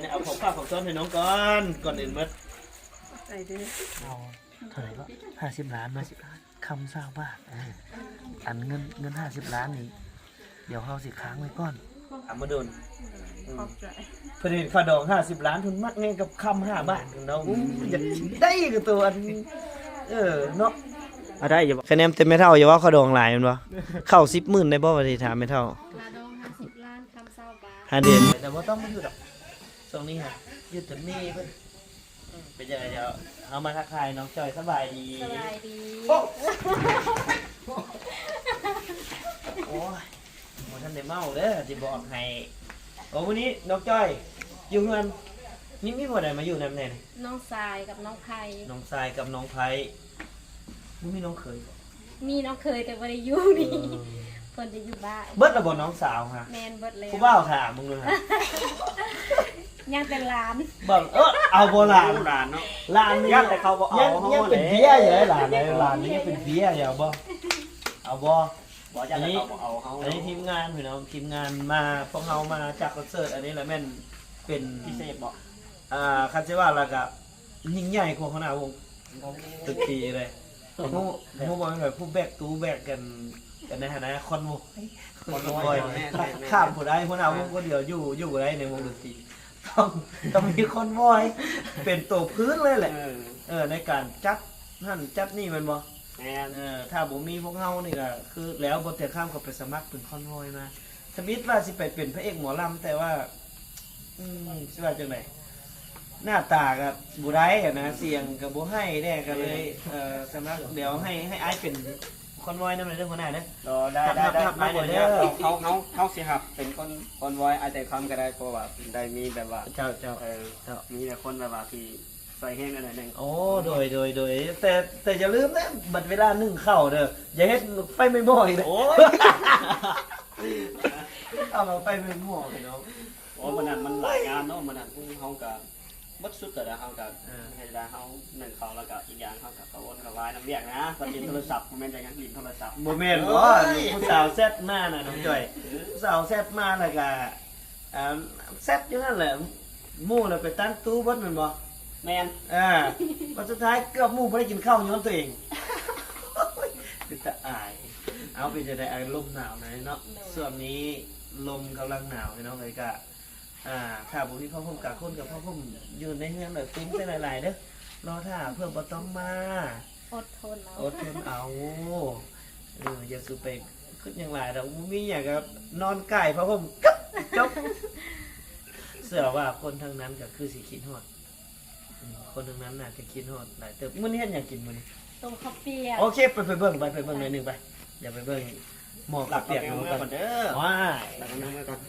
ເອົາຂອງຝາກຂອງຕ້ອນໃຫ້ນ້ອງກ່ອນ ກ່ອນອື່ນໝົດ. ຂອບໃຈເດີ. ເອົາເທົ່າໃດກໍ ຫ້າສິບລ້ານເນາະ ຫ້າສິບລ້ານ ຄຳຊາວບາດ. ເອີ ອັນເງິນ ເງິນຫ້າສິບລ້ານນີ້ ດຽວເຮົາຊິຄ້າງໄວ້ກ່ອນ. ອາ ມາດົນ ຂອບໃຈ. ເພິ່ນເຫັນຄ່າດອງຫ້າສິບລ້ານ ເພິ່ນມັກແຮງກັບຄຳຫ້າບາດເນາະ. ໂອ້ ຢາກໄດ້ຄືໂຕອັນ ເອີ ເນາະ. ເອົາໄດ້ຢູ່ບໍ່? ຄະແນນແຕ່ແມ່ເຖົ້າ ຢ່າເວົ້າຄ່າດອງຫຼາຍແມ່ນບໍ່? ເຂົ້າສິບໝື່ນໄດ້ບໍ່? ວ່າຊິຖາມແມ່ເຖົ້າ. ຄ່າດອງຫ້າສິບລ້ານ ຄຳຊາວບາດ. ຫາເດ ແຕ່ບໍ່ຕ້ອງມາຢູ່ດອກ ຊ່ວງນີ້ຫາ ຢູ່ແຕ່ແມ່ເພິ່ນ. ເປັນຈັ່ງໃດ ດຽວເຮົາມາທັກທາຍນ້ອງຈ້ອຍ. ສະບາຍດີ. ສະບາຍດີ. ໂອ້ ໂອ້ຍ ບໍ່ທັນໄດ້ເມົາເດີ ຊິບອກໃຫ້. ໂອ້ ມື້ນີ້ນ້ອງຈ້ອຍຢູ່ເຮືອນ ມີ ມີຜູ້ໃດມາຢູ່ນຳແດ່ນີ້? ນ້ອງຊາຍກັບນ້ອງໄພ. ນ້ອງຊາຍກັບນ້ອງໄພ. ບໍ່ມີນ້ອງເຂີຍບໍ? ມີນ້ອງເຂີຍແຕ່ບໍ່ໄດ້ຢູ່ນີ້. ເອີ ເພິ່ນຈະຢູ່ບ້ານ. ເບິດແລ້ວບໍ່ນ້ອງສາວຫະ? ແມ່ນ ເບິດແລ້ວ. ຜູ້ບ່າວຖາມເບິ່ງດູຫະ. ຍັງແຕ່ຫຼານ. ເບິ່ງ ເອີ ເອົາບໍ່ຫຼານ? ຫຼານເນາະ ຫຼານນີ້ ຢ້ານແຕ່ເຂົາບໍ່ເອົາ ຍັງ ເຮົາ ຍັງເປັນເບ້ຍຢູ່ເດ້ຫຼານເດ້. ເອີ ຫຼານນີ້ຍັງເປັນເບ້ຍຢູ່. ເອົາບໍ່? ເອົາບໍ່? ບໍ່ ຢ້ານແຕ່ເຂົາບໍ່ເອົາເຮົາ. ອັນນີ້ທີມງານພີ່ນ້ອງ ທີມງານມາ ພວກເຮົາມາຈັດຄອນເສີດ ອັນນີ້ລະແມ່ນເປັນພິເສດບໍ? ອ່າ ຄັນຊິວ່າລະກະຍິ່ງໃຫຍ່ກວ່າຫົວໜ້າວົງດົນຕີເລີຍ. ຮູ້ ຮູ້ບໍ່ແມ່ນໃຜຜູ້ແບກຕູ້ແບກກັນ ກັນໃນຫັ້ນນະ ຄອນວອຍ ຄອນວອຍ. ແມ່ນໆໆ ຂ້າມບໍ່ໄດ້ ຫົວໜ້າວົງຄົນດຽວຢູ່ ຢູ່ບໍ່ໄດ້ໃນວົງດົນຕີ. ຕ້ອງ ຕ້ອງມີຄອນວອຍເປັນໂຕພື້ນເລີຍແຫຼະ. ເອີ ເອີ ໃນການຈັດຫັ້ນຈັດນີ້ແມ່ນບໍ່? ແມ່ນ. ເອີ ຖ້າບໍ່ມີພວກເຮົານີ້ກະຄືແລ້ວ ບໍ່ເຕີຂ້າມກໍໄປສະໝັກເປັນຄອນວອຍມາ. ທຳອິດວ່າຊິໄປເປັນພະເອກໝໍລຳ ແຕ່ວ່າ ອືມ ຊິວ່າຈັ່ງໃດ ໜ້າຕາກໍບໍ່ໄດ້ຫັ້ນນະ ສຽງກໍບໍ່ໃຫ້ແດ່ ກໍເລີຍ ເອີ ສຳລັບ ດຽວໃຫ້ ໃຫ້ອ້າຍເປັນຄອນວອຍນຳເດີ ຫົວໜ້າເດີ. ອໍ ໄດ້ ໄດ້ ໄດ້ ໄດ້ເດີ. ເຮົາ ເຮົາ ເຮົາຊິຮັບເປັນຄອນ ຄອນວອຍອ້າຍແຕ່ຄຳກໍໄດ້ ເພາະວ່າໄດ້ມີແບບວ່າ ເຈົ້າ ເຈົ້າ ເອີ ເຈົ້າ ມີແຕ່ຄົນແບບວ່າທີ່ ໃສ່ແຮງໜ້ອຍໜຶ່ງ. ໂອ້ ໂດຍ ໂດຍ ໂດຍ ແຕ່ ແຕ່ຢ່າລືມເດີ ບັດເວລາໜຶ້ງເຂົ້າເດີ ຢ່າເຮັດໄຟໄໝ້ໝໍ້ອີກເດີ. ໂອ້ຍ ເອົາໄຟໄໝ້ໝໍ້ພີ່ນ້ອງ. ໂອ້ ມື້ນັ້ນມັນຫຼາຍງານເນາະ ມື້ນັ້ນພວກເຮົາກະເບິດສຸດແລ້ວ ເຮົາກະ ເອີ ເຮັດໄດ້ ເຮົາໜຶ້ງເຂົ້າ ແລ້ວກະອີກຢ່າງເຮົາກະກະວົນກະວາຍນຳວຽກນະ ເພິ່ນຫຼິ້ນໂທລະສັບ ບໍ່ແມ່ນຫຍັງ ຫຼິ້ນໂທລະສັບ. ບໍ່ແມ່ນບໍ? ໂອ້ຍ ຜູ້ສາວແຊັດມານະ ນ້ອງຈ້ອຍ ເອີ ຜູ້ສາວແຊັດມາ ແລ້ວກະ ອ່າ ແຊັດຢູ່ຫັ້ນແຫຼະ ໝູ່ລະໄປຕັ້ງຕູ້ເບິດແມ່ນບໍ່? ແມ່ນ. ອ່າ ບັດສຸດທ້າຍເກືອບໝູ່ບໍ່ໄດ້ກິນເຂົ້າຍ້ອນຕົວເອງ. ເປັນຕາອາຍ. ເອົາ ເປັນຈັ່ງໃດ ອາ ລົມໜາວໃນເນາະ ໂດຍ ຊ່ວງນີ້ລົມກຳລັງໜາວພີ່ນ້ອງເອີຍ. ກະ ອ່າ ຖ້າບໍ່ມີຜ້າຫົ່ມກາງຄົນ ກະຜ້າຫົ່ມຢູ່ໃນເຮືອນ ແລ້ວຕຸນໃສ່ຫຼາຍໆເດີ ລໍຖ້າເພື່ອບໍ່ຕ້ອງມາ. ອົດທົນເອົາ ອົດທົນເອົາ. ເອີ ຢ່າສູ່ໄປຄິດຫຍັງຫຼາຍດອກ ບໍ່ມີຫຍັງກໍນອນກາຍຜ້າຫົ່ມ ກຶບ ຈົບ. ເຊື່ອວ່າຄົນທັງນັ້ນກໍຄືຊິຄິດຮອດ ອືມ ຄົນທັງນັ້ນໜ້າຈະຄິດຮອດຫຼາຍເຕີບ. ມື້ນີ້ເຮັດຫຍັງກິນມື້ນີ້? ຕົ້ມເຂົ້າປຽກ. ໂອເຄ ໄປ ໄປເບິ່ງ ໄປ ໄປເບິ່ງໜ້ອຍໜຶ່ງໄປ. ດຽວໄປເບິ່ງໝໍ້ເຂົ້າປຽກເຮົາກ່ອນເດີ. ວ້າຍ ລັກເອົາເມືອກ່ອນ.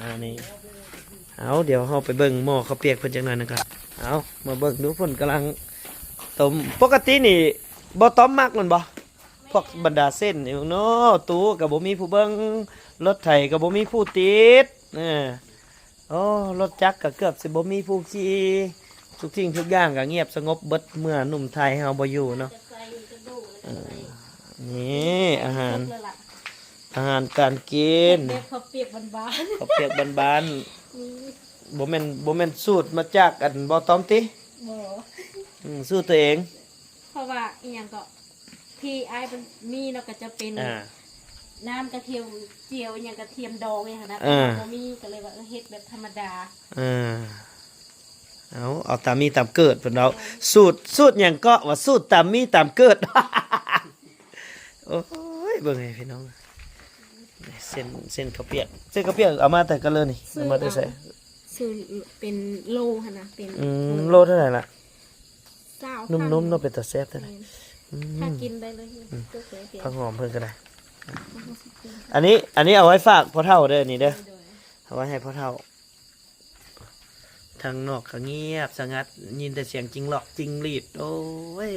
ອ່າ ນີ້ ເອົາ ດຽວເຮົາໄປເບິ່ງໝໍ້ເຂົ້າປຽກເພິ່ນຈັກໜ້ອຍໜຶ່ງກ່ອນ. ເອົາ ມາເບິ່ງດູ ເພິ່ນກຳລັງຕົ້ມ. ປົກກະຕິນີ້ບໍ່ຕ້ອມມັກແມ່ນບໍ່? ພວກບັນດາເສັ້ນນີ້ເນາະ ຕູ້ກໍບໍ່ມີຜູ້ເບິ່ງ ລົດໄຖກໍບໍ່ມີຜູ້ຕິດ. ເອີ ໂອ້ ລົດຈັກກໍເກືອບຊິບໍ່ມີຜູ້ຂີ່ ທຸກສິ່ງທຸກຢ່າງກໍງຽບສະຫງົບເບິດ ເມື່ອໜຸ່ມໄທເຮົາບໍ່ຢູ່ເນາະ. ເອີ ນີ້ອາຫານ ອາຫານການກິນ ແບບເຂົ້າປຽກບ້ານໆ ເຂົ້າປຽກບ້ານໆ. ອືມ ບໍ່ແມ່ນ ບໍ່ແມ່ນສູດມາຈາກອັນບໍ່ຕ້ອມຕິ? ບໍ່. ອືມ ສູດຕົວເອງ. ເພາະວ່າອີ່ຫຍັງກໍ ທີ່ອ້າຍເພິ່ນມີເນາະ ກໍຈະເປັນ ອ່າ ນ້ຳກະທຽມຈຽວ ອີ່ຫຍັງກະທຽມດອງອີ່ຫຍັງຫັ້ນນະ ອ່າ ແຕ່ວ່າບໍ່ມີ ກໍເລີຍວ່າ ເອີ ເຮັດແບບທຳມະດາ. ອ່າ ເອົາ ເອົາຕາມມີຕາມເກີດເພິ່ນເວົ້າ. ແມ່ນ. ສູດ ສູດຫຍັງເກາະ ວ່າສູດຕາມມີຕາມເກີດ. ໂອ້ຍ ເບິ່ງໃຫ້ພີ່ນ້ອງ ເສັ້ນ ເສັ້ນເຂົ້າປຽກ ເສັ້ນເຂົ້າປຽກເອົາມາແຕ່ກະເລີນີ້ ເອົາມາແຕ່ໃສ? ຊື້ເປັນໂລຫັ້ນນະ ເປັນ ອືມ ໂລເທົ່າໃດລະ? ຊາວພັນ. ນຸ້ມໆເນາະ ເປັນຕາແຊບແທ້. ແມ່ນ. ອືມ ຖ້າກິນໄດ້ເລີຍ. ອືມ ຜັກຫອມເພິ່ນກໍໄດ້. ອັນນີ້ ອັນນີ້ເອົາໄວ້ຝາກພໍ່ເຖົ້າເດີ ນີ້ເດີ. ໂດຍ ເອົາໄວ້ໃຫ້ພໍ່ເຖົ້າ. ທາງນອກກໍງຽບສະຫງັດ ຍິນແຕ່ສຽງຈິງຫຼອກຈິງຫຼີດ. ໂອ້ຍ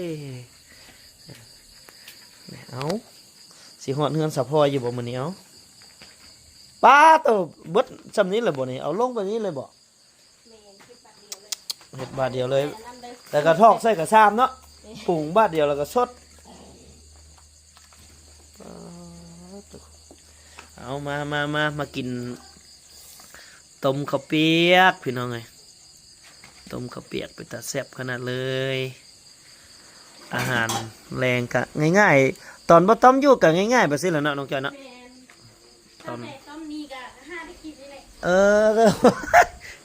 ເອົາ ຊິຮອດເຮືອນສາວພອຍຢູ່ບໍ່ມື້ນີ້? ເອົາ ປາໂຕ ເບິດຊ່ຳນີ້ແຫຼະບໍ່ນີ້? ເອົາລົງໄປນີ້ເລີຍບໍ່? ແມ່ນ ເຮັດບາດດຽວເລີຍ ເຮັດບາດດຽວເລີຍ. ແລ້ວກໍຖອກໃສ່ກະຊາມເນາະ. ແມ່ນ. ປຸງບາດດຽວແລ້ວກໍສົດ. ປາໂຕ ເອົາ ມາ ມາ ມາ ມາກິນ ຕົ້ມເຂົ້າປຽກພີ່ນ້ອງເອີຍ ຕົ້ມເຂົ້າປຽກເປັນຕາແຊບຂະໜາດເລີຍ. ອາຫານແລງກະງ່າຍໆ ຕອນບໍ່ຕ້ອມຢູ່ກະງ່າຍໆ ແບບຊີ້ແຫຼະເນາະ ນ້ອງຈ້ອຍເນາະ. ແມ່ນ ຕອນ ຖ້າແມ່ຕ້ອມມີກະຫາໄດ້ກິນນີ້ແຫຼະ. ເອີ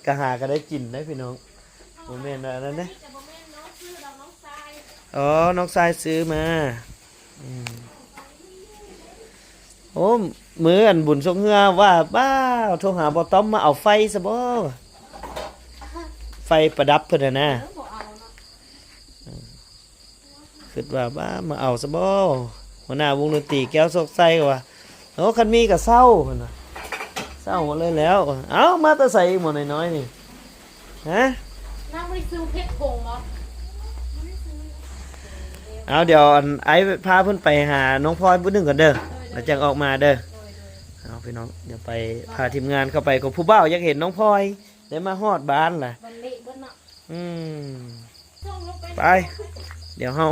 ກະຫາກະໄດ້ກິນໄດ໋ພີ່ນ້ອງ ບໍ່ແມ່ນວ່າອັນນັ້ນເດ້. ນີ້ກະບໍ່ແມ່ນນ້ອງຊື້ດອກ ນ້ອງຊາຍ. ອໍ ນ້ອງຊາຍຊື້ມາ. ອືມ ໂອ້ ມື້ອັນບຸນສົກເຮືອວ່າ ປ້າ ໂທຫາບໍ່ຕ້ອມມາເອົາໄຟຊະບໍ ໄຟປະດັບເພິ່ນຫັ້ນນະ. ເອີ ບໍ່ເອົາເນາະ. ເອີ ຄິດວ່າ ປ້າ ມາເອົາຊະບໍ ຫົວໜ້າວົງດົນຕີແກ້ວໂຊກໄຊກໍວ່າ ໂອ້ ຄັນມີກໍເຊົ່າ ເພິ່ນວ່າ ເຊົ່າໝົດເລີຍແລ້ວ. ເອົ້າ ມາແຕ່ໃສອີກໝໍນ້ອຍໆນີ້ ຮະ? ນ້ຳບໍ່ໄດ້ຊື້ເຜັດຜົງບໍ? ເອົາ ດຽວອັນ ອ້າຍພາເພິ່ນໄປຫານ້ອງພອຍຜູ້ໜຶ່ງກ່ອນເດີ ໂດຍໆ ແລ້ວຈັ່ງອອກມາເດີ. ໂດຍໆ ເອົາ ພີ່ນ້ອງ ດຽວໄປ ພາທີມງານເຂົ້າໄປ ກໍຜູ້ບ່າວຢາກເຫັນນ້ອງພອຍ ໄດ້ມາຮອດບ້ານລະ ມັນເລະເບິດເນາະ. ອືມ ໄປ ດຽວເຮົາ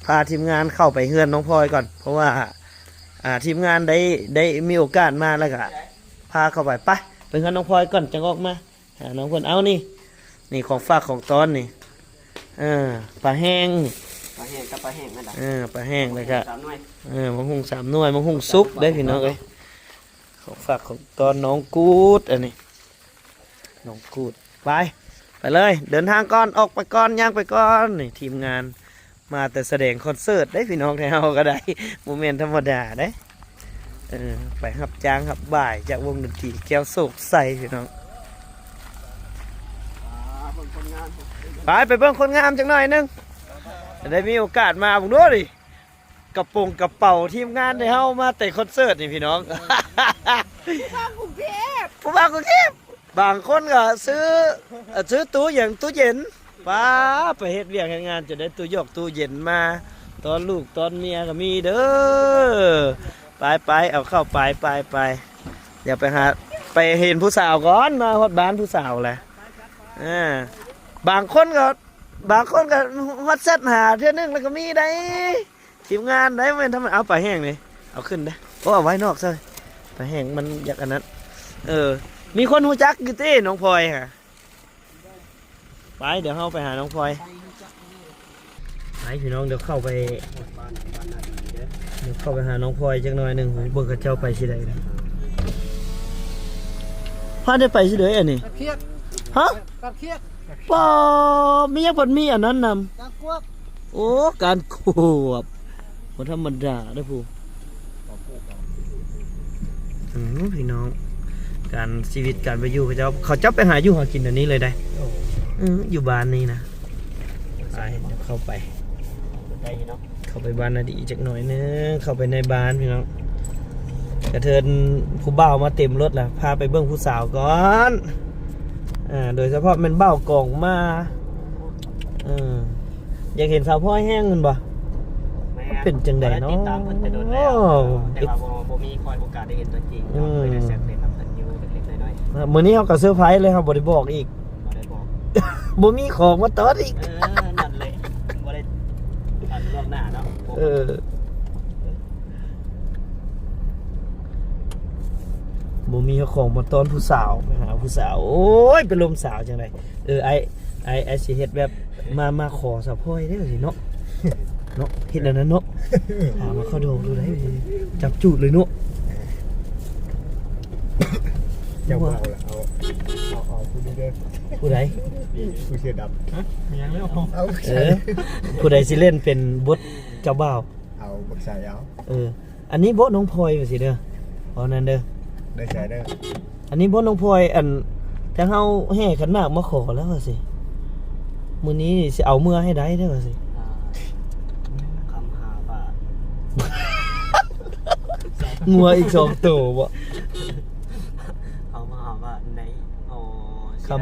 ພາທີມງານເຂົ້າໄປເຮືອນນ້ອງພອຍກ່ອນ ເພາະວ່າ ອ່າ ທີມງານໄດ້ ໄດ້ມີໂອກາດມາແລ້ວກະພາເຂົ້າໄປ. ໄປ ໄປເຮືອນນ້ອງພອຍກ່ອນ ຈັ່ງອອກມາຫານ້ອງເພິ່ນ. ເອົາ ນີ້ ນີ້ຂອງຝາກຂອງຕ້ອນນີ້ ເອີ ປາແຫ້ງ ປາແຫ້ງກັບປາແຫ້ງນັ້ນລະ. ເອີ ປາແຫ້ງ ແລ້ວກະ ສາມໜ່ວຍ ເອີ ໝາກຫຸ່ງສາມໜ່ວຍ ໝາກຫຸ່ງສຸກເດ້ພີ່ນ້ອງເອີຍ. ຂອງຝາກຂອງຕ້ອນນ້ອງກູດ ອັນນີ້ ນ້ອງກູດ. ໄປ ໄປເລີຍ ເດີນທາງກ່ອນ ອອກໄປກ່ອນ ຍ່າງໄປກ່ອນ. ນີ້ທີມງານມາແຕ່ສະແດງຄອນເສີດເດ້ພີ່ນ້ອງ ແທ້ເຮົາກໍໄດ້ ບໍ່ແມ່ນທຳມະດາເດ້. ເອີ ໄປຮັບຈ້າງຮັບບ່າຍຈາກວົງດົນຕີແກ້ວໂຊກໄຊພີ່ນ້ອງ. ໄປ ໄປເບິ່ງຄົນງາມຈັກໜ້ອຍໜຶ່ງ ໄດ້ມີໂອກາດມາເບິ່ງດູນີ້. ກະໂປງກະເປົາທີມງານໄດ້ເຮົາມາແຕ່ຄອນເສີດນີ້ພີ່ນ້ອງ. ຜູ້ບ່າວກຸງເທບ ຜູ້ບ່າວກຸງເທບ ບາງຄົນກໍຊື້ ເອີ ຊື້ຕູ້ຫຍັງ ຕູ້ເຢັນ ປ້າ ໄປເຮັດວຽກເຮັດງານຈົນໄດ້ຕູ້ຢອກຕູ້ເຢັນມາ ຕອນລູກຕອນເມຍກໍມີເດີ. ໄປໆ ເອົາເຂົ້າໄປ ໄປໆ ດຽວໄປຫາ ໄປເຫັນຜູ້ສາວກ່ອນ ມາຮອດບ້ານຜູ້ສາວແຫຼະ. ເອີ ບາງຄົນກໍ ບາງຄົນກໍຮອດແຊັດຫາເທື່ອໜຶ່ງແລ້ວກໍມີໄດ໋ ທີມງານໄດ໋ ບໍ່ແມ່ນທຳມະດາ. ເອົາປາແຫ້ງນີ້ ເອົາຂຶ້ນເດ້. ໂອ້ ເອົາໄວ້ນອກຊະ ປາແຫ້ງມັນຢາກອັນນັ້ນ. ເອີ ມີຄົນຮູ້ຈັກຢູ່ຕິ ນ້ອງພອຍຫະ? ໄປ ດຽວເຮົາໄປຫານ້ອງພອຍ. ໄປພີ່ນ້ອງ ດຽວເຂົ້າໄປ ດຽວເຂົ້າໄປຫານ້ອງພອຍຈັກໜ້ອຍໜຶ່ງ ເບິ່ງເຂົາເຈົ້າໄປຊິໃດ. ພາໄດ້ໄປຊິໃດອັນນີ້? ຕັດຂຽດ ຮະ? ຕັດຂຽດ. ປ້າ ມີຫຍັງເພິ່ນມີອັນນັ້ນນຳ? ການກວບ. ໂອ້ ການກວບ ບໍ່ທຳມະດາເດີ້ຜູ້. ອືມ ພີ່ນ້ອງ ການ ຊີວິດການເປັນຢູ່ ເຂົາເຈົ້າ ເຂົາເຈົ້າໄປຫາຢູ່ຫາກິນແນວນີ້ເລີຍໄດ໋. ໂອ້ ອືມ ຢູ່ບ້ານນີ້ນະ. ໄປ ເຂົ້າໄປ ໄດ້ຢູ່ເນາະ. ເຂົ້າໄປບ້ານນາດີຈັກໜ້ອຍໜຶ່ງ ເຂົ້າໄປໃນບ້ານພີ່ນ້ອງ. ກະເທີນຜູ້ບ່າວມາເຕັມລົດລະ ພາໄປເບິ່ງຜູ້ສາວກ່ອນ. ອ່າ ໂດຍສະເພາະແມ່ນບ່າວກອງມາ. ເອີ ຢາກເຫັນສາວພອຍແຮງແມ່ນບໍ່? ແມ່ນ ເປັນຈັ່ງໃດເນາະ? ຕິດຕາມເພິ່ນແຕ່ດົນແລ້ວ ໂອ້ ແຕ່ວ່າບໍ່ ບໍ່ມີຄ່ອຍໂອກາດໄດ້ເຫັນຕົວຈິງເນາະ. ອືມ ເຄີຍໄດ້ແຊດເຟສນຳເພິ່ນຢູ່ເລັກໆນ້ອຍໆ. ມື້ນີ້ເຮົາກໍເຊີໄພຣສ໌ເລີຍ ເຮົາບໍ່ໄດ້ບອກອີກ. ບໍ່ໄດ້ບອກ ບໍ່ມີຂອງມາຕ້ອນອີກ. ເອີ ນັ້ນແຫຼະ ບໍ່ໄດ້ ອັນລ່ວງໜ້າເນາະ. ເອີ ບໍ່ມີຂອງມາຕ້ອນຜູ້ສາວ ໄປຫາຜູ້ສາວ. ໂອ້ຍ ໄປລົມສາວຈັ່ງໃດ? ເອີ ອ້າຍ ອ້າຍ ອ້າຍຊິເຮັດແບບ ມາ ມາຂໍສາວພອຍເດີ້ເນາະ ເນາະ ເຮັດອັນນັ້ນເນາະ. ຫາມາເຂົ້າດອງດູໄດ໋ ຈັບຈູດເລີຍເນາະ. ເຈົ້າເອົາລະ ເອົາ ເອົາ ເອົາຜູ້ນີ້ເດີ້. ຜູ້ໃດ? ຜູ້ເສື້ອດຳ. ຮະ? ມີຫຍັງແລ້ວ? ເອົາ ເອີ ຜູ້ໃດຊິຫຼິ້ນເປັນບົດເຈົ້າບ່າວ? ເອົາບັກໄຊເອົາ. ເອີ ອັນນີ້ບໍ່ນ້ອງພອຍວ່າຊີ້ເດີ້ ເອົານັ້ນເດີ້ ໄດ້ໃຈເດີ້. ອັນນີ້ບໍ່ນ້ອງພອຍ ອັນ ທາງເຮົາແຫ່ຂັນໝາກມາຂໍແລ້ວວ່າຊີ້ ມື້ນີ້ຊິເອົາເມືອໃຫ້ໄດ້ເດີ້ວ່າຊີ້. ອ່າ ຄຳຫ້າບາດ ງົວອີກສອງໂຕບໍ? ຄຳຫ້າບາດໃນ ໂອ້ ຄຳ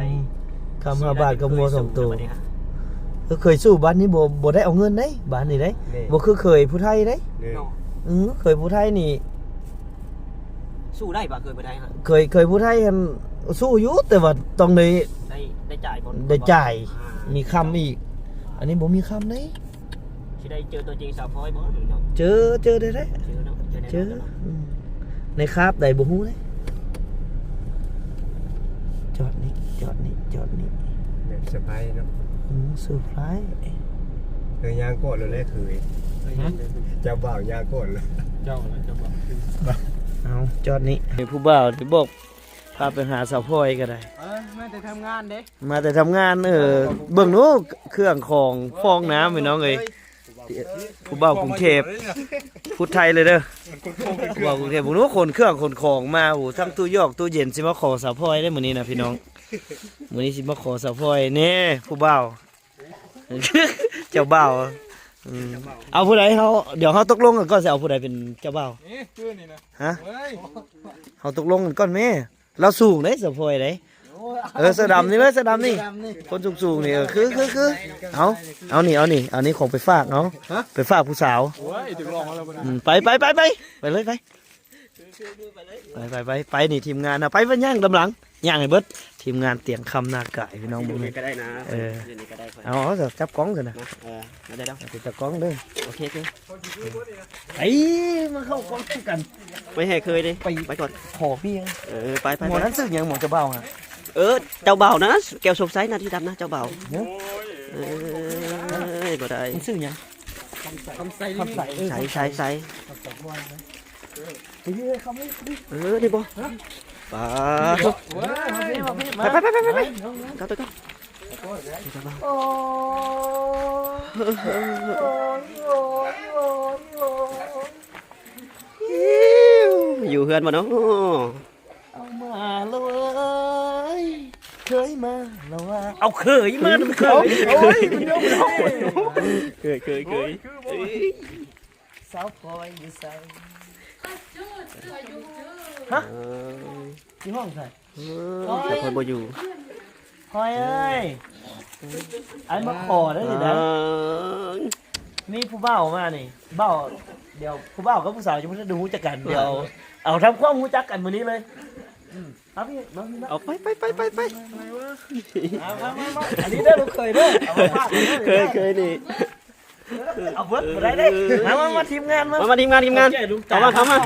ຄຳຫ້າບາດກັບງົວສອງໂຕ. ເອີ ເຄີຍສູ້ບ້ານນີ້ບໍ່ ບໍ່ໄດ້ເອົາເງິນເດ້ ບ້ານນີ້ເດ້. ບໍ່ຄືເຄີຍຜູ້ໄທເດ້. ເນາະ ອື ເຄີຍຜູ້ໄທນີ້ ສູ້ໄດ້ບໍ່ ເຄີຍບໍ່ໄດ້ຫະ? ເຄີຍ ເຄີຍຜູ້ໄທຫັ້ນສູ້ຢູ່ ແຕ່ວ່າຕ້ອງໄດ້ ໄດ້ ໄດ້ຈ່າຍບໍ່? ໄດ້ຈ່າຍ ອ່າ ມີຄຳອີກ. ອັນນີ້ບໍ່ມີຄຳເດ້. ຊິໄດ້ເຈີຕົວຈິງສາວພອຍບໍ່? ເຈີ ເຈີໄດ້ແຫຼະ ເຈີເນາະ ເຈີແນ່ນອນ. ອືມ ໃນຄາບໃດບໍ່ຮູ້ເດ້. ຈອດນີ້ ຈອດນີ້ ຈອດນີ້ ແບບເຊີໄພຣສ໌ເນາະ. ອືມ ເຊີໄພຣສ໌. ເຄີຍຍ່າງກ່ອນໂລດແຫຼະເຄີຍ. ເຈົ້າບ່າວຍ່າງກ່ອນໂລດ. ເຈົ້າລະ ເຈົ້າບ່າວ. ເອົາ ຈອດນີ້. ຜູ້ບ່າວທີ່ບອກພາໄປຫາສາວພອຍກໍໄດ້. ເອີ ມາແຕ່ທຳງານເດ້. ມາແຕ່ທຳງານ. ເອີ ເບິ່ງດູເຄື່ອງຂອງຟອງນ້ຳ ພີ່ນ້ອງເອີຍ. ຜູ້ບ່າວກຸງເທບ ພູດໄທເລີຍເດີ. ຜູ້ບ່າວກຸງເທບ ເບິ່ງດູຂົນເຄື່ອງຂົນຂອງມາ. ໂອ້ ທັງຕູ້ຢອກຕູ້ເຢັນ ຊິມາຂໍສາວພອຍໄດ້ມື້ນີ້ນະພີ່ນ້ອງ. ມື້ນີ້ຊິມາຂໍສາວພອຍແນ່ ຜູ້ບ່າວ ເຈົ້າບ່າວ. ອືມ ເອົາຜູ້ໃດ ເຮົາ ດຽວເຮົາຕົກລົງກັນກ່ອນ ຊິເອົາຜູ້ໃດເປັນເຈົ້າບ່າວ. ນີ້ຄືນີ້ນະ. ຮະ? ເຮົາຕົກລົງກັນກ່ອນແມ້. ລາວສູງເດ້ ສາວພອຍເດ້. ເອີ ເສື້ອດຳນີ້ເລີຍ ເສື້ອດຳນີ້ ຄົນສູງໆນີ້. ເອີ ຄື ຄື ຄື ເອົາ ເອົານີ້ ເອົານີ້ ເອົານີ້ຂອງໄປຝາກ ເອົາ ໄປຝາກຜູ້ສາວ. ໂອ້ຍ ຖືກຫຼອກມາແລ້ວບັດນີ້. ອືມ ໄປ ໄປ ໄປ ໄປ ໄປເລີຍ ໄປ ໄປ ໄປ ໄປ. ນີ້ທີມງານນະ ໄປ ໄປ ຍ່າງນຳຫຼັງ ຍ່າງໃຫ້ເບິດ. ທີມງານຕຽງຄຳນາກາຍ ພີ່ນ້ອງເບິ່ງນີ້ກໍໄດ້ນະ. ເອີ ເອົາ ເອົາ ຈັບກ້ອງຊັ້ນນະ. ເອີ ມາເດີ ເອົາ ຈັບກ້ອງເດີ. ໂອເຄ ໂອເຄ. ໄປ ມາເຂົ້າກ້ອງນຳກັນ. ໄປໃຫ້ເຄີຍເດ້ ໄປ ໄປກ່ອນ ຂໍເບຍ. ເອີ ໄປ ໄປ ໝໍນັ້ນຊື່ຫຍັງ ໝໍເຈົ້າບ່າວຫັ້ນ? ເອີ ເຈົ້າບ່າວນະ ແກ້ວສົມໄຊນະ ທີ່ດຳນະ ເຈົ້າບ່າວ. ເອີ ບໍ່ໄດ້ ມັນຊື່ຫຍັງ? ຄຳໄຊ ຄຳໄຊ ເອີ ໄຊ ໄຊ ໄຊ. ໄປເລີຍ ເຂົ້າມາ ເອີ ນີ້ບໍ່? ປາດ ໄປ ໄປ ໄປ ໄປ ໄປ ກັບ ກັບ ກັບ. ໂອ້ຍ ໂອ້ຍ ໂອ້ຍ ໂອ້ຍ ໂອ້ຍ ຢູ່ເຮືອນບໍ່ເນາະ? ເອົາມາແລ້ວເວີຍ ເຄີຍມາແລ້ວວ່າ ເອົາເຄີຍມານຳເຄີຍ. ໂອ້ຍ ມັນຍົກ ເຄີຍ ເຄີຍ ເຄີຍ. ສາວພອຍຢູ່ໃສ? ຮະ? ເອີ ຢູ່ຫ້ອງໃສ? ເອີ ສາວພອຍບໍ່ຢູ່. ພອຍເອີຍ ອ້າຍມາຂໍເດີນີ້ນະ. ເອີ ມີຜູ້ບ່າວມານີ້ ບ່າວ ດຽວຜູ້ບ່າວກັບຜູ້ສາວຍັງບໍ່ທັນໄດ້ຮູ້ຈັກກັນ ດຽວເອົາທຳຄວາມຮູ້ຈັກກັນມື້ນີ້ເລີຍ. ອືມ ມາພີ່ ມາພີ່ ມາ. ເອົາ ໄປ ໄປ ໄປ ໄປ ໄປ. ມາ ມາ ມາ ມາ. ອັນນີ້ເດີລູກເຂີຍເດີ ເອົາມາຝາກເດີ. ເຄີຍ ເຄີຍນີ້ ເອົາເບິດບໍ່ໄດ້ເດ້. ມາ ມາ ມາ ທີມງານມາ ມາ ມາ ທີມງານ ທີມງານ. ເຂົ້າມາ ເຂົ້າມາ. ເ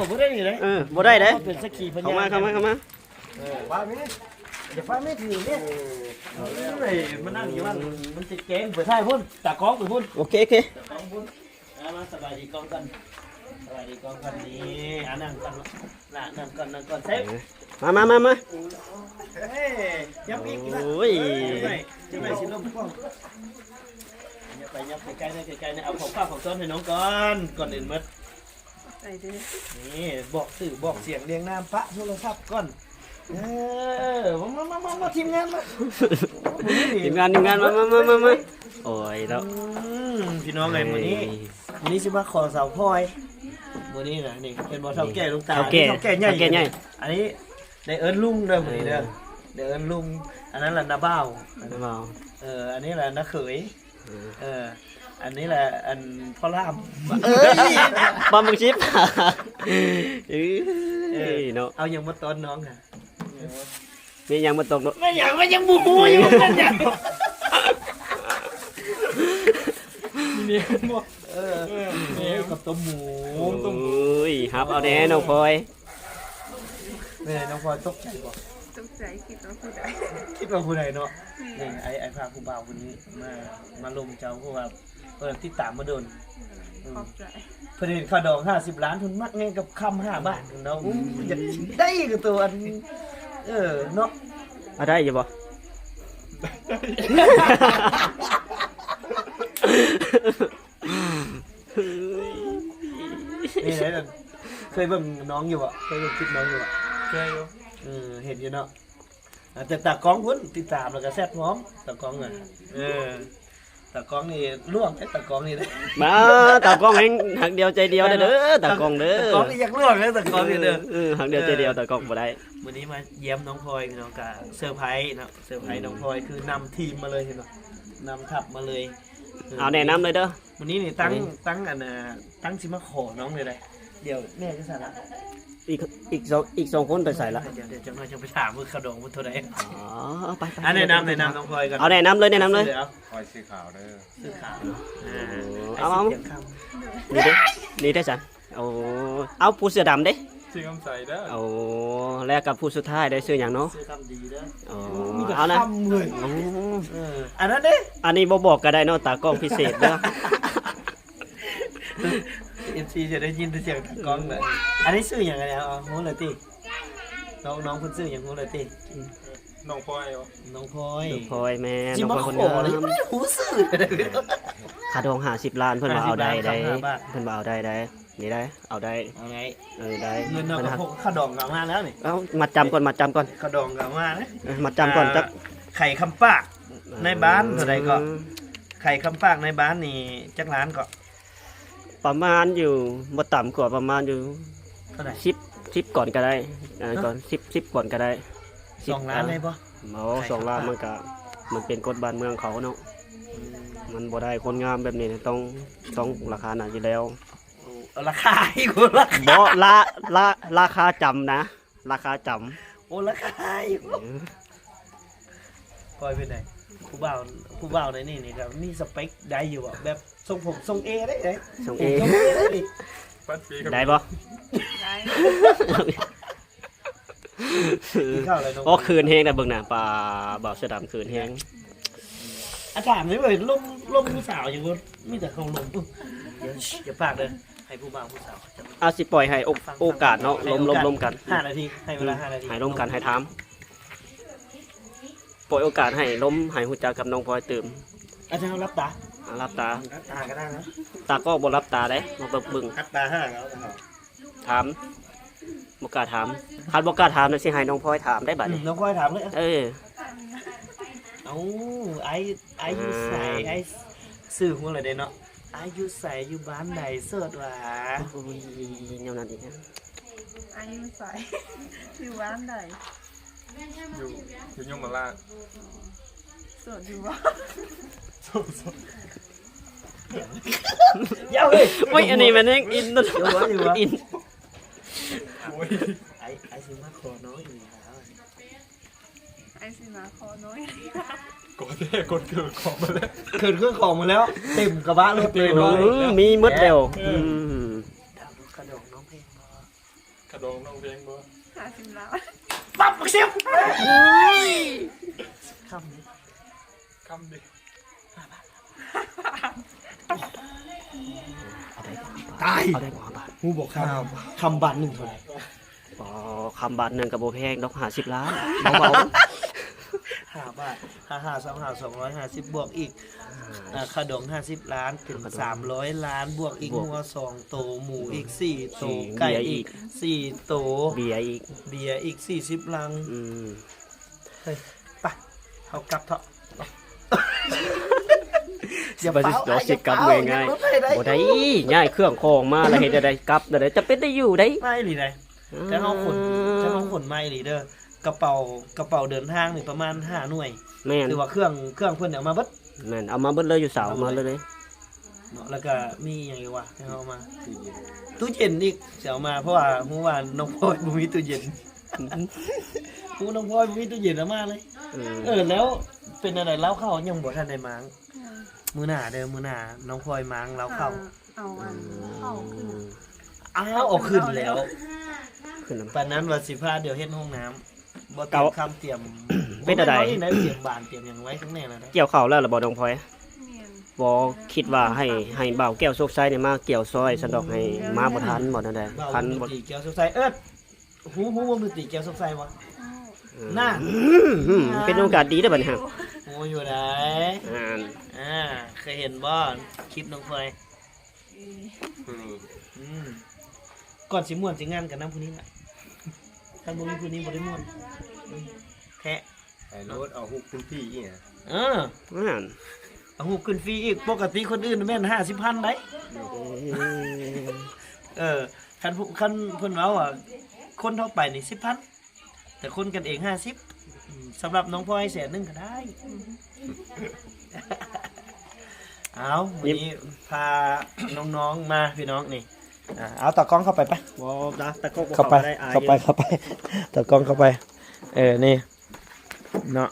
ອີ ບໍ່ໄດ້ເດ້ ເປັນສັກຂີພະຍານ. ເຂົ້າມາ ເຂົ້າມາ ເຂົ້າມາ. ເອີ ຢ່າຟ້າວແມ່ຖືນີ້ ເອີ ມານັ່ງຢູ່ຫັ້ນ ມັນຊິແຈ້ງ. ໄປຖ່າຍພຸ້ນ ຕາກ້ອງໄປພຸ້ນ. ໂອເຄ ໂອເຄ ຕາກ້ອງພຸ້ນ. ມາ ມາ ສະບາຍດີກ້ອງກ່ອນ ສະບາຍດີກ້ອງກ່ອນ. ນີ້ ອ່າ ນັ່ງກ່ອນ ນະ ນັ່ງກ່ອນ ນັ່ງກ່ອນ. ເຊຟ ເອີ ມາ ມາ ມາ ມາ. ເອີ ຍັບອີກ ໂອ້ຍ ຈັກໜ້ອຍ ຈັກໜ້ອຍຊິລົມກ້ອງ. ຍັບໄປ ຍັບໄປໃກ້ໆ ໃກ້ໆ. ເອົາຂອງຝາກຂອງຕ້ອນໃຫ້ນ້ອງກ່ອນ ກ່ອນອື່ນໝົດ. ໃຈເດີ ນີ້ບອກຊື່ບອກສຽງລຽງນາມ ປະໂທລະສັບກ່ອນ. ເອີ ມາ ມາ ມາ ມາ ທີມງານມາ ທີມງານ ທີມງານ ມາ ມາ ມາ ມາ. ໂອ້ຍເນາະ ອືມ ພີ່ນ້ອງເອີຍ ມື້ນີ້ ມື້ນີ້ຊິມາຂໍສາວພອຍ ມື້ນີ້ນະ. ນີ້ເຫັນບໍ່ ເຖົ້າແກ່ລຸງຕາ ເຖົ້າແກ່ ເຖົ້າແກ່ໃຫຍ່ ເຖົ້າແກ່ໃຫຍ່. ອັນນີ້ໄດ້ເອີ້ນລຸງເດີ ມື້ນີ້ເດີ ເອີ ໄດ້ເອີ້ນລຸງ. ອັນນັ້ນລະນ້າບ່າວ ນ້າບ່າວ. ເອີ ອັນນີ້ລະນ້າເຂີຍ. ເອີ ເອີ ອັນນີ້ແຫຼະ ອັນພໍ່ຫຼາມ. ເອີຍ ປາໝຶກຊິບ. ເອີຍ ເອີ ເນາະ ເອົາຫຍັງມາຕ້ອນນ້ອງຫະ? ມີຫຍັງມາຕົກເນາະ? ແມ່ນຫຍັງ? ມັນຍັງບໍ່ຮູ້ຢູ່ ມັນເປັນຫຍັງ? ມີເມນບໍ່? ເອີ ເອີ ເມນ ກັບຕົ້ມໝູ. ໂອ້ຍ ຮັບເອົາແດ່ນ້ອງພອຍ. ແມ່ນ້ອງພອຍຕົກໃຈບໍ່? ຕົກໃຈ ຄິດວ່າຜູ້ໃດ ຄິດວ່າຜູ້ໃດເນາະ. ແມ່ນ ນີ້ ອ້າຍ ອ້າຍພາຜູ້ບ່າວຄົນນີ້ມາ ມາລົມເຈົ້າ ເພາະວ່າເພິ່ນຕິດຕາມມາດົນ. ອືມ ຂອບໃຈ. ເພິ່ນເຫັນຄ່າດອງຫ້າສິບລ້ານ ເພິ່ນມັກແຮງກັບຄຳຫ້າບາດເນາະ. ອືມ ຢາກໄດ້ຄືໂຕອັນ ເອີ ເນາະ. ອາ ໄດ້ຢູ່ບໍ່? ນີ້ແຫຼະ ເຄີຍເບິ່ງນ້ອງຢູ່ບໍ່? ເຄີຍເບິ່ງຄລິບນ້ອງຢູ່ບໍ່? ເຄີຍຢູ່. ເອີ ເຫັນຢູ່ເນາະ. ອາ ແຕ່ຕາກ້ອງພຸ້ນຕິດຕາມ ແລ້ວກໍແຊດພ້ອມ ຕາກ້ອງນະ. ເອີ ຕາກ້ອງນີ້ລ່ວງເດ້ ຕາກ້ອງນີ້ເດ້. ມາ ຕາກ້ອງແຮງຮັກດຽວໃຈດຽວເດີ ຕາກ້ອງເດີ. ຕາກ້ອງນີ້ຢາກລ່ວງເດ້ ຕາກ້ອງນີ້ເດີ. ເອີ ເອີ ຮັກດຽວໃຈດຽວ ເອີ ຕາກ້ອງບໍ່ໄດ້. ມື້ນີ້ມາຢ້ຽມນ້ອງພອຍ ພີ່ນ້ອງ ກະເຊີໄພຣສ໌ເນາະ ເຊີໄພຣສ໌ ອືມ ນ້ອງພອຍ ຄືນຳທີມມາເລີຍ ເຫັນບໍ່ ນຳທັບມາເລີຍ. ເອີ ເອົາແນະນຳເລີຍເດີ. ມື້ນີ້ນີ້ຕັ້ງ ນີ້ ຕັ້ງອັນນ່າ ຕັ້ງຊິມາຂໍນ້ອງເລີຍໄດ໋. ດຽວແມ່ຢູ່ໃສລະ? ອີກ ອີກສອງ ອີກສອງຄົນໄປໃສລະ? ດຽວ ດຽວຈັກໜ້ອຍຈັ່ງໄປຖາມເບິ່ງຄ່າດອງເພິ່ນເທົ່າໃດ. ອໍ ໄປ ໄປ ອ່ະ ແນະນຳ ແນະນຳນ້ອງພອຍກ່ອນ. ເອົາແນະນຳເລີຍ ແນະນຳເລີຍ. ພອຍສີຂາວເດີ ສີຂາວ. ເອີ ເອົາ ເອົາ ນີ້ເດ້ ນີ້ເດ້ຊັ້ນ. ໂອ້ ເອົາ ຜູ້ເສື້ອດຳເດ້. ຊື່ຄຳໃສເດີ. ໂອ້ ແລ້ວກັບຜູ້ສຸດທ້າຍໄດ້ຊື່ຫຍັງເນາະ? ຊື່ຄຳດີເດີ. ອໍ ມີແຕ່ ເອົານະ ຄຳເວີຍ. ໂອ້ ເອີ ອັນນັ້ນເດ້ ອັນນີ້ບໍ່ບອກກໍໄດ້ເນາະ ຕາກ້ອງພິເສດເດີ. ເອັຟຊີຈະໄດ້ຍິນແຕ່ສຽງຕາກ້ອງເລີຍ. ອັນນີ້ຊື່ຫຍັງ ອັນນີ້ ເອົາ ຮູ້ແລ້ວຕິ? ນ້ອງ ນ້ອງເພິ່ນຊື່ຫຍັງ ຮູ້ແລ້ວຕິ? ນ້ອງພອຍບໍ? ນ້ອງພອຍ ນ້ອງພອຍ ແມ່ນ ຊິມາຂໍນີ້ ນ້ອງພອຍຄົນງາມ ບໍ່ໄດ້ຮູ້ຊື່. ຄ່າດອງຫ້າສິບລ້ານ ເພິ່ນວ່າເອົາໄດ້ໄດ໋ ຫ້າສິບລ້ານ ເພິ່ນວ່າເອົາໄດ້ໄດ໋. ນີ້ໄດ້ ເອົາໄດ້ ເອົາໄດ້ ເອີ ໄດ້ ເງິນເນາະ ເພິ່ນວ່າ ຄ່າດອງກໍເອົາມາແລ້ວນີ້. ເອົາ ມັດຈຳກ່ອນ ມັດຈຳກ່ອນ ຄ່າດອງກໍເອົາມານະ. ເອີ ມັດຈຳກ່ອນ ອ່າ ຈັກ ໄຂ່ຄຳປາກໃນບ້ານເທົ່າໃດກໍ? ເອີ ໄຂ່ຄຳປາກໃນບ້ານນີ້ຈັກລ້ານກໍ? ປະມານຢູ່ ບໍ່ຕ່ຳກວ່າປະມານຢູ່ ເທົ່າໃດ? ສິບ ສິບກ່ອນກໍໄດ້ ເອີ ຮະ? ກ່ອນ ສິບ ສິບກ່ອນກໍໄດ້. ສອງລ້ານໄດ້ບໍ່? ໂອ້ ສອງລ້ານມັນກະ ມັນເປັນກົດບ້ານເມືອງເຂົາເນາະ. ອືມ ມັນບໍ່ໄດ້ ຄົນງາມແບບນີ້ຕ້ອງ ຕ້ອງລາຄານັ້ນຢູ່ແລ້ວ. ໂອ້ ລາຄາອີກ ລາຄາ ບໍ່ ລາ ລາ ລາຄາຈຳນະ ລາຄາຈຳ. ໂອ້ ລາຄາອີກ. ເອີ ປອຍເປັນໃດ? ຜູ້ບ່າວ ຜູ້ບ່າວໃນນີ້ນີ້ກໍມີສະເປັກໄດ້ຢູ່ບໍ່? ແບບຊົງຜົມຊົງເອໄດ້ ຊົງເອ ຊົງເອໄດ້ນີ້ ໄດ້ບໍ່? ໄດ້. ກິນເຂົ້າແລ້ວເນາະ. ໂອ້ ເຂີນແຮງນະ ເບິ່ງນະ ປາ ບ່າວເສືອດຳເຂີນແຮງ. ອາ ຖາມເລີຍເວີຍ ລົມ ລົມຜູ້ສາວຫຍັງບໍ່? ມີແຕ່ເຂົາລົມ. ເອີ ດຽວ ດຽວປາກເດີ ໃຫ້ຜູ້ບ່າວຜູ້ສາວ ອາ ຊິປ່ອຍໃຫ້ໂອ ໂອກາດເນາະ ລົມ ລົມ ລົມກັນ ຫ້ານາທີ ໃຫ້ເວລາ ອືມ ຫ້ານາທີ ໃຫ້ລົມກັນ ໃຫ້ຖາມ. ປ່ອຍໂອກາດໃຫ້ລົມ ໃຫ້ຮູ້ຈັກກັບນ້ອງພອຍຕື່ມ. ອາ ຈານເຮົາຫຼັບຕາ ອາ ຫຼັບຕາ ຫຼັບຕາກໍໄດ້ນະ. ຕາກໍບໍ່ຫຼັບຕາເດ້ ມາເບິ່ງ ຫຼັບຕາຫາເອົາ ຖາມ ບໍ່ກ້າຖາມ. ຄັນບໍ່ກ້າຖາມນະ ຊິໃຫ້ນ້ອງພອຍຖາມໄດ້ບາດນີ້. ອືມ ນ້ອງພອຍຖາມເລີຍ. ເອີ ເອົາ ອ້າຍ ອ້າຍຢູ່ໃສ? ອ່າ ອ້າຍ ຊື່ຮູ້ແລ້ວເດ້ເນາະ. ອ້າຍຢູ່ໃສ? ຢູ່ບ້ານໃດ? ໂສດຫວາ? ໂອ້ຍ ແນວນັ້ນອີກ. ອ້າຍຢູ່ໃສ? ຢູ່ບ້ານໃດ? ຢູ່ ຢູ່ຍົມມະລາດ. ໂສດຢູ່ບໍ່? ໂສດ ໂສດ. ຢ່າເວີຍ ໂອ້ຍ ອັນນີ້ມັນແຮງອິນ ຢ່າເວີຍ ຢ່າເວີຍ ອິນ. ໂອ້ຍ ອ້າຍ ອ້າຍຊິມາຂໍນ້ອງອີກແລ້ວ. ອ້າຍຊິມາຂໍນ້ອງ. ກໍແທ້ ຄົນເກີດຂອງມາແລ້ວ ເກີດເຄື່ອງຂອງມາແລ້ວ ເຕັມກະບະລົດເລີຍເນາະ. ອືມ ມີໝົດແລ້ວ. ເອີ ອືມ ຄ່າດອງນ້ອງແພງບໍ່? ຄ່າດອງນ້ອງແພງບໍ່? ຫ້າສິບລ້ານ. ປັບ ບັກສິບ. ໂອ້ຍ ຄຳນີ້ ຄຳນີ້ ຫ້າບາດ. ເອົາໄດ້ບໍ່? ຕາຍ ເອົາໄດ້ບໍ່? ຫ້າບາດ. ຮູ້ບໍ່ຄຳ ຄຳບາດໜຶ່ງເທົ່າໃດ? ອໍ ຄຳບາດໜຶ່ງກໍບໍ່ແພງດອກ ຫ້າສິບລ້ານ ເບົາໆ. ຫ້າບາດ ຫ້າຫ້າ ຊາວຫ້າ ສອງຮ້ອຍຫ້າສິບ ບວກອີກ ອ່າ ອ່າ ຄ່າດອງຫ້າສິບລ້ານ ເປັນ ຄ່າດອງ ສາມຮ້ອຍລ້ານ ບວກອີກ ບວກ ງົວສອງໂຕ ໝູອີກສີ່ໂຕ ສີ່ ໄກ່ອີກ ເບຍອີກສີ່ໂຕ ເບຍອີກ ເບຍອີກສີ່ສິບລັງ. ອືມ ເຮີ້ຍ ໄປ ເຮົາກັບເຖາະ. ຢ່າຟ້າວ ຊິກັບເມືອງ່າຍ ບໍ່ໄດ້ ຍ້າຍເຄື່ອງຂອງມາແລ້ວເຮັດແນວໃດ ກັບແນວໃດ ຈຳເປັນໄດ້ຢູ່ໄດ໋. ມາອີ່ຫຼີໃດ໋. ອ່າ ຖ້າເຮົາຂົນ ຖ້າເຮົາຂົນມາອີ່ຫຼີເດີ ກະເປົາ ກະເປົາເດີນທາງນີ້ປະມານຫ້າໜ່ວຍ. ແມ່ນ ຖືວ່າເຄື່ອງ ເຄື່ອງເພິ່ນເອົາມາເບິດ. ແມ່ນ ເອົາມາເບິດເລີຍ ຢູ່ເສົາ ເອົາມາເບິດເລີຍ. ເນາະ ແລ້ວກະມີຫຍັງອີກວະ ທີ່ເຮົາເອົາມາ? ຕູ້ເຢັນ ຕູ້ເຢັນອີກ ຊິເອົາມາ ເພາະວ່າຮູ້ວ່ານ້ອງພອຍບໍ່ມີຕູ້ເຢັນ. ຮູ້ນ້ອງພອຍບໍ່ມີຕູ້ເຢັນ ເອົາມາເລີຍ. ເອີ ເອີ ແລ້ວເປັນແນວໃດ ເຫຼົ້າເຂົ້າຍັງບໍ່ທັນໄດ້ມ້າງ? ອືມ ມື້ໜ້າເດີ ມື້ໜ້ານ້ອງພອຍມ້າງເຫຼົ້າເຂົ້າ. ເອີ ເອົາອັນເຂົ້າຂຶ້ນ. ອ້າວ ເອົາຂຶ້ນແລ້ວ ຂຶ້ນນຳ ປານນັ້ນວ່າຊິພາດຽວເຮັດຫ້ອງນ້ຳ ບໍ່ຕຽມຄຳຕຽມ ເປັນໃດ? ບໍ່ແມ່ນ ຕຽມບານຕຽມຫຍັງໄວ້ຂ້າງໃນແລ້ວ. ກ່ຽວເຂົ້າແລ້ວລະບໍ່ນ້ອງພອຍ? ແມ່ນ ບໍ່ຄິດວ່າໃຫ້ ໃຫ້ບ່າວແກ້ວໂຊກໄຊນີ້ມາກ່ຽວຊ່ອຍຊັ້ນດອກ ໃຫ້ມາບໍ່ທັນບໍ່ແນວໃດ? ບ່າວ ຄັນບໍ່ ແມ່ນຕີແກ້ວໂຊກໄຊ ເອີ ຮູ້ ຮູ້ວົງດົນຕີແກ້ວໂຊກໄຊບໍ່? ເອີ ນັ້ນ ເປັນໂອກາດດີເດ້ບັດນີ້. ຮູ້ຢູ່ໃດ໋. ອ່າ ອ່າ ເຄີຍເຫັນບໍ່ຄລິບນ້ອງພອຍ? ອືມ ອືມ ກ່ອນຊິມ່ວນຊິງານກັນນຳຜູ້ນີ້ລະ ຄັນບໍ່ມີຜູ້ນີ້ບໍ່ໄດ້ມ່ວນ ອືມ ແທ້. ໄປໂລດ ເອົາຮູບຂຶ້ນຟຣີອີກ. ເອີ ນັ້ນ ເອົາຮູບຂຶ້ນຟຣີອີກ. ປົກກະຕິຄົນອື່ນແມ່ນຫ້າສິບພັນໃດ໋. ເອີ ເອີ ຄັນ ຄັນເພິ່ນເວົ້າວ່າຄົນທົ່ວໄປນີ້ສິບພັນ ແຕ່ຄົນກັນເອງຫ້າສິບ ອືມ ສຳລັບນ້ອງພອຍແສນໜຶ່ງກໍໄດ້. ເອົາ ມື້ນີ້ພານ້ອງໆມາພີ່ນ້ອງນີ້. ອ່າ ເອົາຕາກ້ອງເຂົ້າໄປປະ. ບໍ່ ຕາ ຕາກ້ອງບໍ່ເຂົ້າໄດ້ ອາຍ. ເຂົ້າໄປ ເຂົ້າໄປ ຕາກ້ອງເຂົ້າໄປ. ເອີ ນີ້ເນາະ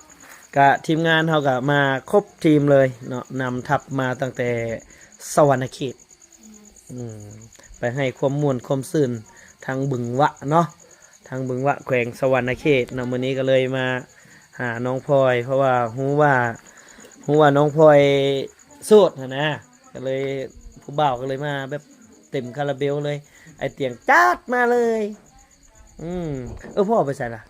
ກະທີມງານເຮົາກະມາຄົບທີມເລີຍເນາະ ນຳທັບມາຕັ້ງແຕ່ສະຫວັນນະເຂດ. ອືມ ໄປໃຫ້ຄວາມມ່ວນຄວາມຊື່ນ ທາງບຶງຫວະເນາະ ທາງບຶງຫວະ ແຂວງສະຫວັນນະເຂດເນາະ. ມື້ນີ້ກໍເລີຍມາຫານ້ອງພອຍ ເພາະວ່າຮູ້ວ່າ ຮູ້ວ່ານ້ອງພອຍໂສດຫັ້ນນະ ກໍເລີຍ ຜູ້ບ່າວກໍເລີຍມາແບບເຕັມຄາລາເບວເລີຍ ອ້າຍຕຽງຈັດມາເລີຍ. ອືມ ເອີ ພໍ່ໄປໃສລະ?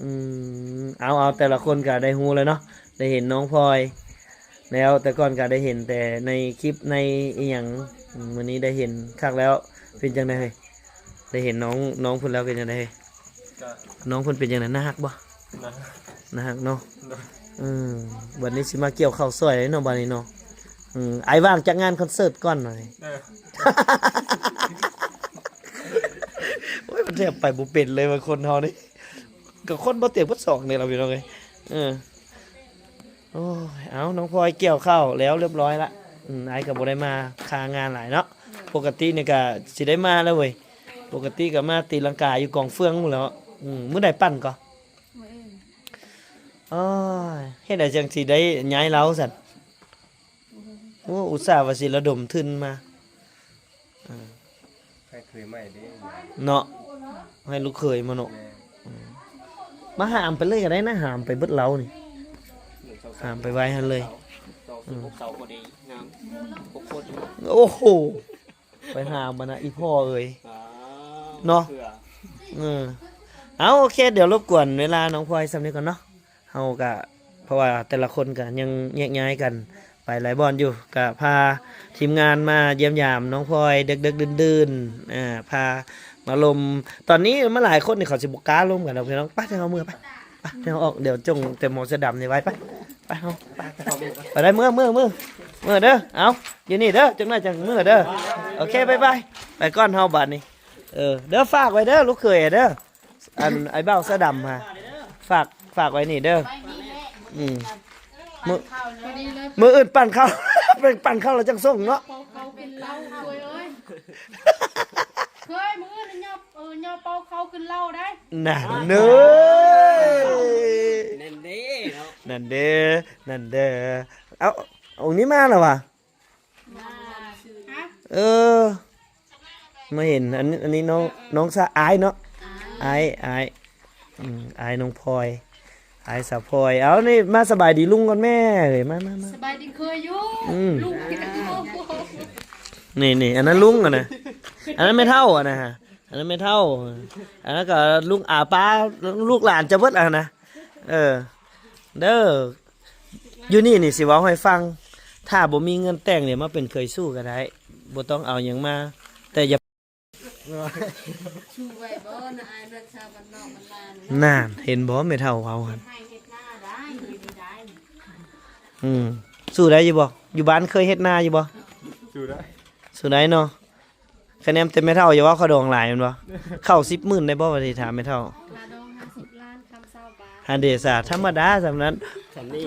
ອືມ ເອົາ ເອົາ ແຕ່ລະຄົນກໍໄດ້ຮູ້ແລ້ວເນາະ ໄດ້ເຫັນນ້ອງພອຍແລ້ວ ແຕ່ກ່ອນກໍໄດ້ເຫັນແຕ່ໃນຄລິບໃນອີ່ຫຍັງ. ອືມ ມື້ນີ້ໄດ້ເຫັນຄັກແລ້ວ ເປັນຈັ່ງໃດເຮີ້ຍ? ໄດ້ເຫັນນ້ອງ ນ້ອງເພິ່ນແລ້ວເປັນຈັ່ງໃດເຮີ້ຍ? ກໍ ນ້ອງເພິ່ນເປັນຈັ່ງໃດ? ໜ້າຮັກບໍ່? ໜ້າຮັກ ໜ້າຮັກເນາະ. ໂດຍ. ເອີ ບັດນີ້ຊິມາກ່ຽວເຂົ້າຊ່ອຍເນາະ ບັດນີ້ເນາະ. ອືມ ອ້າຍວ່າງຈາກງານຄອນເສີດກ່ອນໜ້ອຍ. ເອີ ໂອ້ຍ ມັນແທບໄປບໍ່ເປັນເລີຍວ່າຄົນເຮົານີ້ ກໍຄົນບໍ່ເຕັມເບິດສອງນີ້ລະ ພີ່ນ້ອງເອີຍ. ເອີ ໂອ້ຍ ເອົາ ນ້ອງພອຍກ່ຽວເຂົ້າແລ້ວຮຽບຮ້ອຍລະ. ອືມ ອ້າຍກໍບໍ່ໄດ້ມາຄາງານຫຼາຍເນາະ ປົກກະຕິນີ້ກໍຊິໄດ້ມາແລ້ວເວີຍ ປົກກະຕິກໍມາຕີລັງກາຢູ່ກອງເຟືອງພຸ້ນແຫຼ້ວ. ອືມ ມື້ໃດປັ່ນກໍ? ມື້ອື່ນ. ໂອ້ຍ ເຮັດໃດຈັ່ງຊິໄດ້ຍ້າຍລາວຊັ້ນ? ໂອ້ ອຸດສ່າວ່າຊິລະດົມທຶນມາ. ເອີ ໃຫ້ເຄີຍໃໝ່ເດ້ ເນາະ ໃຫ້ລູກເຂີຍມາເນາະ. ແມ່ນ. ອືມ ມາຫາມໄປເລີຍກໍໄດ້ນະ ຫາມໄປເບິດເຫຼົ່ານີ້ ຫາມໄປໄວ້ຫັ້ນເລີຍ. ອືມ ໂອ້ໂຫ ໄປຫາມຫັ້ນນະ ອີ່ພໍ່ເອີຍ ເນາະ. ເອີ ເອົາ ໂອເຄ ດຽວລົບກວນເວລານ້ອງພອຍສ່ຳນີ້ກ່ອນເນາະ. ເຮົາກະ ເພາະວ່າແຕ່ລະຄົນກະຍັງແຍກຍ້າຍກັນໄປຫຼາຍບ່ອນຢູ່ ກະພາທີມງານມາຢ້ຽມຢາມນ້ອງພອຍເດິກໆດື່ນໆ ອາ ພາມາລົມ. ຕອນນີ້ມາຫຼາຍຄົນນີ້ເຂົາຊິບໍ່ກ້າລົມກັນດອກພີ່ນ້ອງ. ໄປ ດຽວເຮົາເມືອ ໄປ ໄປ ດຽວເຮົາອອກ ດຽວຈົ່ງແຕ່ໝໍເສື້ອດຳນີ້ໄວ້. ໄປ ໄປ ເຮົາ ໄປ ໄປ ໄປໄດ້ ເມືອ ເມືອ ເມືອ ເມືອເດີ. ເອົາ ຢູ່ນີ້ເດີ ຈັກໜ້ອຍຈັ່ງເມືອເດີ. ໂອເຄ ບາຍບາຍ ໄປກ່ອນເຮົາບາດນີ້. ເອີ ເດີ ຝາກໄວ້ເດີ ລູກເຂີຍເດີ. ອັນ ອ້າຍບ່າວເສື້ອດຳຫາ ຝາກ ຝາກໄວ້ນີ້ເດີ. ໄວ້ນີ້ແຫຼະ. ອືມ ມື້ ມື້ອື່ນປັ່ນເຂົ້າ ໄປປັ່ນເຂົ້າແລ້ວຈັ່ງສົ່ງເນາະ. ເປົ່າເຂົ້າຂຶ້ນເລົາ ເຄີຍເອີຍ ເຄີຍ ມື້ອື່ນຍໍ ເອີ ຍໍເປົ່າເຂົ້າຂຶ້ນເລົາໄດ້. ນັ້ນເດີ ນັ້ນເດ້ເນາະ ນັ້ນເດີ ນັ້ນເດີ. ເອົາ ອົງນີ້ມາແລ້ວຫວາ? ເອີ ມາເຫັນ ອັນ ອັນນີ້ນ້ອງ ນ້ອງສາ ອ້າຍເນາະ ອ້າຍ ອ້າຍ ອືມ ອ້າຍນ້ອງພອຍ ອ້າຍສາວພອຍ. ເອົາ ນີ້ມາສະບາຍດີລຸງກ່ອນແມ່ເອີຍ ມາ ມາ ມາ. ສະບາຍດີເຄີຍຢູ່ ອືມ ລຸງ. ນີ້ ນີ້ ອັນນັ້ນລຸງ ອັນນັ້ນ ອັນນັ້ນແມ່ເຖົ້າ ອັນນັ້ນ ອັນນັ້ນແມ່ເຖົ້າ ອັນນັ້ນກໍລຸງອາປ້າ ລູກຫຼານຈະເບິດ ອັນນັ້ນນະ. ເອີ ເດີ ຢູ່ນີ້ນີ້ຊິເວົ້າໃຫ້ຟັງ ຖ້າບໍ່ມີເງິນແຕ່ງນີ້ມາເປັນເຂີຍສູ່ກໍໄດ້ ບໍ່ຕ້ອງເອົາຫຍັງມາ ແຕ່ຢ່າ ສູ້ໄຫວບໍ່ນະ ອ້າຍເນາະ ຊາວບ້ານນອກບ້ານນານີ້ເນາະ. ນັ້ນ ເຫັນບໍ່ແມ່ເຖົ້າເວົ້າຫັ້ນ ເຮັດໄຮ່ເຮັດນາໄດ້ ຢູ່ນີ້ໄດ້. ອືມ ສູ້ໄດ້ຢູ່ບໍ່? ຢູ່ບ້ານເຄີຍເຮັດນາຢູ່ບໍ່? ສູ້ໄດ້ ສູ້ໄດ້ເນາະ. ຄະແນນແຕ່ແມ່ເຖົ້າ ຢ່າເວົ້າຄ່າດອງຫຼາຍແມ່ນບໍ່? ເຂົ້າສິບໝື່ນໄດ້ບໍ່? ວ່າຊິຖາມແມ່ເຖົ້າ. ຄ່າດອງຫ້າສິບລ້ານ ຄຳຊາວບາດ. ຫັ້ນເດ ສາ ທຳມະດາສ່ຳນັ້ນ ສ່ຳນີ້.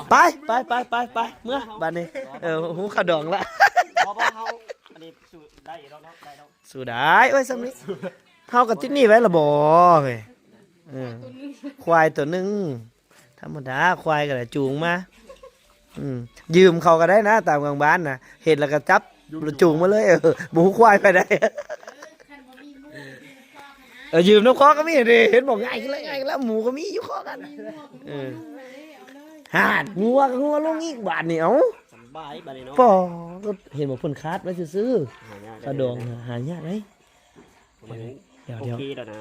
ໄປ ໄປ ໄປ ໄປ ໄປ ເມືອບາດນີ້. ເອີ ຮູ້ຄ່າດອງລະ. ບໍ່ ບໍ່ ເຮົາ ອັນນີ້ສູ້ໄດ້ດອກເນາະ ໄດ້ດອກ ສູ້ໄດ້. ໂອ້ຍ ສ່ຳນີ້ ເຮົາກໍຕິດໜີ້ໄວ້ລະບໍ່ເຮີ້ຍ? ເອີ ຄວາຍຕົວໜຶ່ງ ທຳມະດາ ຄວາຍກໍໄດ້ຈູງມາ. ອືມ ຢືມເຂົາກໍໄດ້ນະ ຕາມກາງບ້ານນະ ເຫັນແລ້ວກໍຈັບຈູງມາເລີຍ. ເອີ ບໍ່ຮູ້ຄວາຍໃຜໃດ. ເອີ ຢືມນຳຄອກກໍມີເດ້ ເຫັນບໍ່? ງ່າຍຂຶ້ນແລ້ວ ງ່າຍຂຶ້ນແລ້ວ ໝູກໍມີຢູ່ຄອກຫັ້ນ. ເອີ ຫາດ ງົວກໍງົວລົງອີກບາດນີ້. ເອົ້າ ສະບາຍບາດນີ້ເນາະ. ປໍ ເຫັນບໍ່ ເພິ່ນຄາດໄວ້ຊື່ໆ ຄ່າດອງຫາຍາກເດ້. ດຽວ ດຽວ ໂອເຄແລ້ວນະ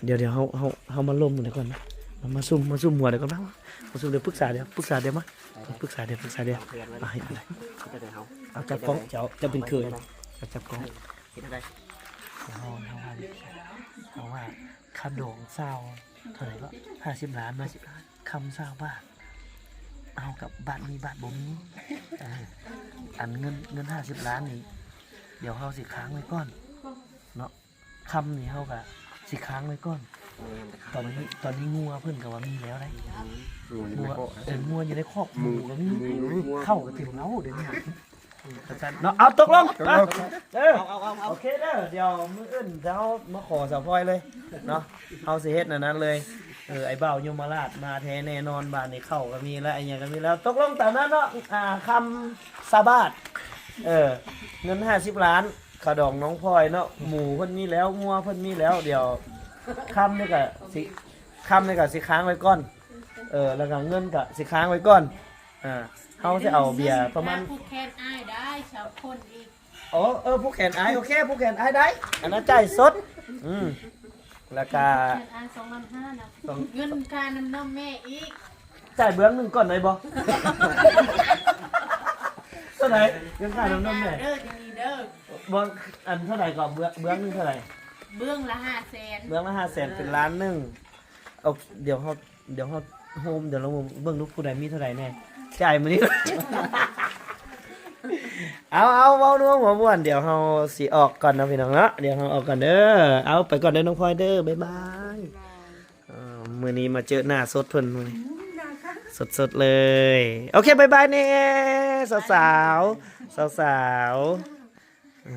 ດຽວ ດຽວເຮົາ ເຮົາ ເຮົາມາລົມກັນກ່ອນນະ ມາ ມາຊຸມ ມາຊຸມຫົວກັນກ່ອນນະ ມາຊຸມ ດຽວປຶກສາ ດຽວປຶກສາ ດຽວມາ ປຶກສາ ດຽວປຶກສາ ດຽວ ເອົາ ເຮັດຈັ່ງໃດ ເອົາ ເອົາ ເອົາ ເອົາ ຈັບກ້ອງ ເຈົ້າ ເຈົ້າເປັນເຂີຍ ເອົາ ຈັບກ້ອງ ເຮັດຈັ່ງໃດ ດຽວເຮົາ ເຮົາ ເຮົາວ່າຄ່າດອງຊາວ ເທົ່າໃດເກາະ ຫ້າສິບລ້ານເນາະ ຫ້າສິບລ້ານ ຄຳຊາວບາດ ເຮົາກັບບາດມີບາດບໍ່ມີ ເອີ ອັນເງິນ ເງິນຫ້າສິບລ້ານນີ້ ດຽວເຮົາຊິຄ້າງໄວ້ກ່ອນເນາະ. ຄຳນີ້ເຮົາກະຊິຄ້າງໄວ້ກ່ອນ ແມ່ນ ຕອນນີ້ ຕອນນີ້ງົວເພິ່ນກະວ່າມີແລ້ວໄດ໋ ອືມ ງົວຢູ່ໃນຄອກ ເອີ ງົວຢູ່ໃນຄອກ ໝູກະມີ ໝູກະມີ ເຂົ້າກະເຕັມເລົ້າດຽວນີ້ ອືມ ຈັ່ງຊັ້ນເນາະ ເອົາ ຕົກລົງ ຕົກລົງ ເອີ ເອົາ ເອົາ ເອົາ ໂອເຄເດີ ດຽວມື້ອື່ນເຮົາມາຂໍສາວພອຍເລີຍເນາະ ເຮົາຊິເຮັດອັນນັ້ນເລີຍ ເອີ ອ້າຍບ່າວຍົມມະລາດມາແທ້ແນ່ນອນ ບາດນີ້ເຂົ້າກະມີແລ້ວ ອີ່ຫຍັງກະມີແລ້ວ ຕົກລົງຕາມນັ້ນເນາະ ອ່າ ຄຳຊາວບາດ ເອີ ເງິນຫ້າສິບລ້ານ ຄ່າດອງນ້ອງພອຍເນາະ ໝູເພິ່ນມີແລ້ວ ງົວເພິ່ນມີແລ້ວ ດຽວຄ່ຳນີ້ກະຊິ ຄ່ຳນີ້ກະຊິຄ້າງໄວ້ກ່ອນ ເອີ ແລ້ວກະເງິນກະຊິຄ້າງໄວ້ກ່ອນ ເຮົາຊິເອົາເບຍປະມານ ຜູກແຂນອ້າຍໄດ້ສອງຄົນອີກ ໂອ້ ເອີ ຜູກແຂນອ້າຍ ໂອເຄ ຜູກແຂນອ້າຍໄດ້ ອັນນັ້ນຈ່າຍສົດ ອືມ ແລ້ວກະ ຜູກແຂນອ້າຍສອງລ້ານຫ້ານະ ສອງ ເງິນຄ່ານ້ຳນມແມ່ອີກ ຈ່າຍເບື້ອງໜຶ່ງກ່ອນໄດ້ບໍ່? ເທົ່າໃດ? ເລື່ອງຄ່ານ້ຳນມແມ່ ເດີ້ ເດີ້ ບໍ່ ອັນເທົ່າໃດກໍ ເບື້ອງ ເບື້ອງໜຶ່ງເທົ່າໃດ? ເບື້ອງລະຫ້າແສນ ເບື້ອງລະຫ້າແສນ ເປັນລ້ານໜຶ່ງ ເອົາ ດຽວເຮົາ ດຽວເຮົາໂຮມ ດຽວລອງເບິ່ງດູຜູ້ໃດມີເທົ່າໃດແດ່ ຈ່າຍມື້ນີ້ ເອົາ ເອົາ ເວົ້ານວງຫົວມ່ວນ ດຽວເຮົາຊິອອກກ່ອນເນາະພີ່ນ້ອງເນາະ ດຽວເຮົາອອກກ່ອນເດີ້ ເອົາ ໄປກ່ອນເດີ້ນ້ອງພອຍເດີ້ ບາຍບາຍ. ເອີ ມື້ນີ້ມາເຈີໜ້າສົດເພິ່ນມື້ນີ້ ສົດໆເລີຍ ໂອເຄ ບາຍບາຍແດ່ ສາວໆ ສາວໆ ເອີ